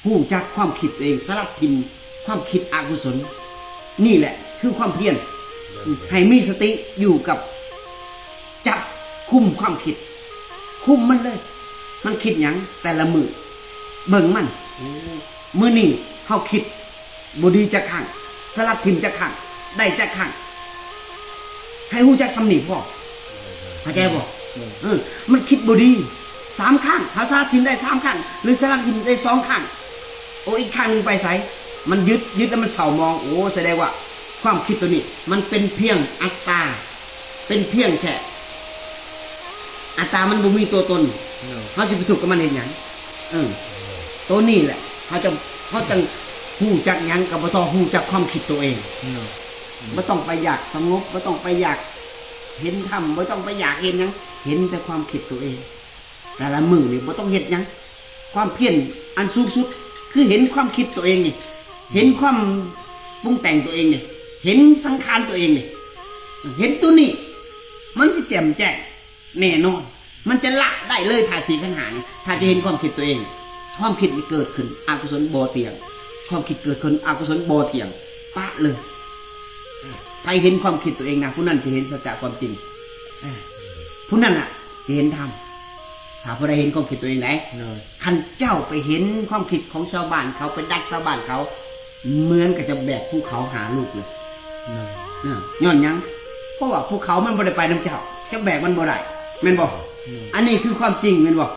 ຮູ້ຈັກຄວາມຄິດຕົວເອງ, ສະຫຼັດຖິ້ມຄວາມຄິດອະກຸສົນ. ນີ້ແຫຼະຄືຄວາມພຽນ. ໃຫ້ມີສະຕິຢູ່ກັບ ຈັບຄຸມຄວາມຄິດ, ຄຸມມັນເລີຍ. ມັນຄິດຫຍັງແຕ່ລະມື້? ເບິ່ງມັນ. ມື້ນີ້ເຮົາຄິດບໍ່ດີຈັກຄັ້ງ, ສະຫຼັດຖິ້ມຈັກຄັ້ງ, ໄດ້ຈັກຄັ້ງ. ໃຫ້ຮູ້ຈັກສ່ຳນີ້ພໍ. ເຂົ້າໃຈບໍ່? ເອີ ມັນຄິດບໍ່ດີສາມຄັ້ງ, ເຮົາສະຫຼັດຖິ້ມໄດ້ສາມຄັ້ງ ຫຼືສະຫຼັດຖິ້ມໄດ້ສອງຄັ້ງ. ໂອ ອີກຄັ້ງໜຶ່ງໄປໃສ? ມັນຍຶດ, ຍຶດແລ້ວມັນເສົ້າໝອງ. ໂອ ສະແດງວ່າຄວາມຄິດໂຕນີ້ມັນເປັນພຽງອັດຕາ, ເປັນພຽງແຄ່ອັດຕາ, ມັນບໍ່ມີຕົວຕົນ. ເຮົາຊິໄປທຸກກັບມັນເຮັດຫຍັງ? ເອີ ໂຕນີ້ແຫຼະ ເຮົາຈະ, ເຮົາຈັ່ງຮູ້ຈັກຫຍັງກໍບໍ່ທໍ່ຮູ້ຈັກຄວາມຄິດໂຕເອງ. ບໍ່ຕ້ອງໄປຢາກສະຫງົບ, ບໍ່ຕ້ອງໄປຢາກເຫັນທຳ, ບໍ່ຕ້ອງໄປຢາກເຫັນຫຍັງ, ເຫັນແຕ່ຄວາມຄິດໂຕເອງ. ແຕ່ລະມື້ນີ້ບໍ່ຕ້ອງເຮັດຫຍັງ. ຄວາມພຽນອັນສູງສຸດຄືເຫັນຄວາມຄິດໂຕເອງນີ້, ເຫັນຄວາມປຸງແຕ່ງໂຕເອງນີ້, ເຫັນສັງຂານໂຕເອງນີ້. ເຫັນໂຕນີ້ ມັນຈະແຈ່ມແຈ້ງແນ່ນອນ, ມັນຈະລະໄດ້ເລີຍທາດສີ່ຂັນຫ້ານີ້. ຖ້າຈະເຫັນຄວາມຄິດໂຕເອງ, ຄວາມຄິດນີ້ເກີດຂຶ້ນອະກຸສົນບໍ່ທ່ຽງ, ຄວາມຄິດເກີດຂຶ້ນອະກຸສົນບໍ່ທ່ຽງ, ປະເລີຍ. ໃຜເຫັນຄວາມຄິດໂຕເອງນະ, ຜູ້ນັ້ນຈະເຫັນສັດຈະຄວາມຈິງ. ເອີ ຜູ້ນັ້ນນະຊິເຫັນທຳ. ຖ້າຜູ້ໃດເຫັນຄວາມຄິດໂຕເອງໃດ໋. ໂດຍ. ຄັນເຈົ້າໄປເຫັນຄວາມຄິດຂອງຊາວບ້ານເຂົາ, ໄປດັດຊາວບ້ານເຂົາ, ເໝືອນກັບຈະແບກພູເຂົາຫ້າລູກເລີຍ. ໂດຍ. ເອີ ຍ້ອນຫຍັງ? ເພາະວ່າພູເຂົາມັນບໍ່ໄດ້ໄປນຳເຈົ້າ, ເຈົ້າແບກມັນບໍ່ໄດ້, ແມ່ນບໍ່? ໂດຍ. ອັນນີ້ຄືຄວາມຈິງ, ແມ່ນບໍ່?